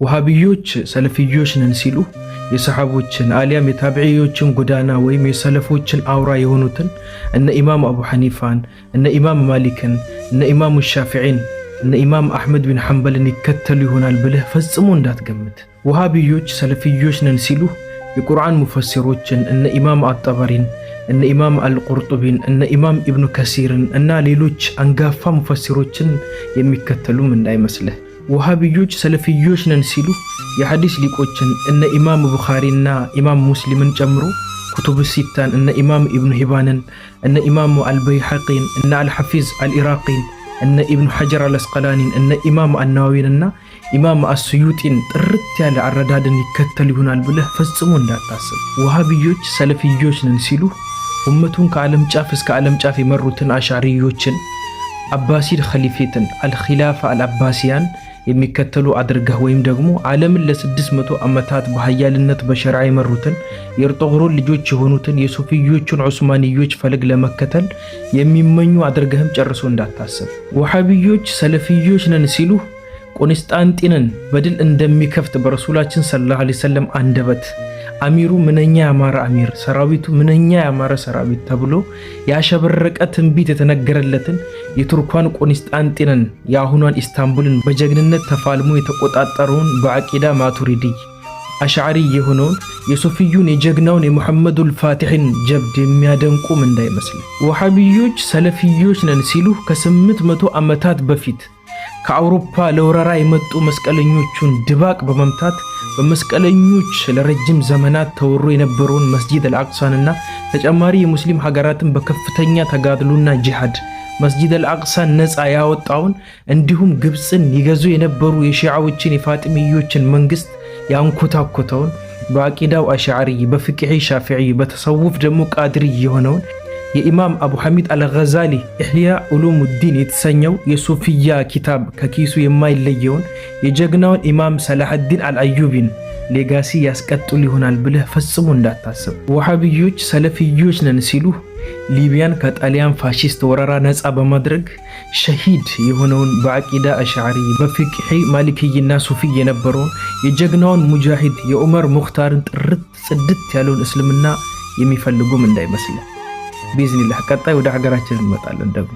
ውሃብዮች ሰለፊዮች ነን ሲሉ የሰሓቦችን አሊያም የታቢዕዮችን ጎዳና ወይም የሰለፎችን አውራ የሆኑትን እነ ኢማም አቡ ሐኒፋን፣ እነ ኢማም ማሊክን፣ እነ ኢማሙ ሻፊዒን፣ እነ ኢማም አሕመድ ቢን ሐንበልን ይከተሉ ይሆናል ብለህ ፈጽሞ እንዳትገምት። ውሃብዮች ሰለፊዮች ነን ሲሉ የቁርአን ሙፈሲሮችን እነ ኢማም አጠበሪን፣ እነ ኢማም አልቁርጡቢን፣ እነ ኢማም ኢብኑ ከሲርን እና ሌሎች አንጋፋ ሙፈሲሮችን የሚከተሉም እንዳይመስልህ። ውሃብዮች ሰለፊዮች ነን ሲሉ የሐዲስ ሊቆችን እነ ኢማም ቡኻሪና ኢማም ሙስሊምን ጨምሮ ኩቱብ ሲታን፣ እነ ኢማም ኢብኑ ሂባንን፣ እነ ኢማሙ አልበይሐቂን፣ እነ አልሐፊዝ አልኢራቂን፣ እነ ኢብኑ ሐጀር አልአስቀላኒን፣ እነ ኢማም አናዋዊንና ኢማም አስዩጢን ጥርት ያለ አረዳድን ይከተሉ ይሆናል ብለህ ፈጽሞ እንዳታስብ። ውሃብዮች ሰለፊዮች ነን ሲሉ ኡመቱን ከዓለም ጫፍ እስከ ዓለም ጫፍ የመሩትን አሻሪዮችን፣ አባሲድ ኸሊፌትን፣ አልኺላፋ አልአባሲያን የሚከተሉ አድርገህ ወይም ደግሞ ዓለምን ለ600 ዓመታት በሀያልነት በሸርዓ የመሩትን የኤርጦግሮል ልጆች የሆኑትን የሱፊዮቹን ዑስማንዮች ፈለግ ለመከተል የሚመኙ አድርገህም ጨርሶ እንዳታስብ። ወሃቢዮች ሰለፊዮች ነን ሲሉ ቆንስጣንጢንን በድል እንደሚከፍት በረሱላችን ሰለላሁ ዐለይሂ ወሰለም አንደበት አሚሩ ምንኛ ያማረ አሚር፣ ሰራዊቱ ምንኛ ያማረ ሰራዊት ተብሎ ያሸበረቀ ትንቢት የተነገረለትን የቱርኳን ቆንስጣንጢንን፣ የአሁኗን ኢስታንቡልን በጀግንነት ተፋልሞ የተቆጣጠረውን፣ በዐቂዳ ማቱሪዲ አሽዓሪ የሆነውን የሱፊዩን የጀግናውን የሙሐመዱል ፋቲሕን ጀብድ የሚያደንቁም እንዳይመስል። ወሃቢዮች ሰለፊዮች ነን ሲሉ ከ800 ዓመታት በፊት ከአውሮፓ ለወረራ የመጡ መስቀለኞቹን ድባቅ በመምታት በመስቀለኞች ለረጅም ዘመናት ተወሮ የነበረውን መስጂድ አልአቅሳንና ተጨማሪ የሙስሊም ሀገራትን በከፍተኛ ተጋድሎና ጂሃድ መስጂድ አልአቅሳን ነፃ ያወጣውን፣ እንዲሁም ግብፅን ይገዙ የነበሩ የሺዓዎችን የፋጢሚዮችን መንግስት ያንኮታኮተውን፣ በአቂዳው አሽዓሪ፣ በፍቅሒ ሻፊዒ፣ በተሰውፍ ደግሞ ቃድሪ የሆነውን የኢማም አቡ ሐሚድ አልገዛሊ ኢሕያ ዑሉሙዲን የተሰኘው የሱፊያ ኪታብ ከኪሱ የማይለየውን የጀግናውን ኢማም ሰላሐዲን አልአዩቢን legacy ያስቀጥሉ ይሆናል ብለህ ፈጽሞ እንዳታስብ። ወሃቢዮች ሰለፊዮች ነን ሲሉ ሊቢያን ከጣሊያን ፋሺስት ወረራ ነፃ በማድረግ ሸሂድ የሆነውን፣ በዐቂዳ አሽዓሪ፣ በፍቅሒ ማሊክይና ሱፊ የነበረውን የጀግናውን ሙጃሂድ የዑመር ሙኽታርን ጥርት ጽድት ያለውን እስልምና የሚፈልጉም እንዳይመስልህ። ቢዝኒላህ ቀጣይ ወደ ሀገራችን እንመጣለን ደግሞ።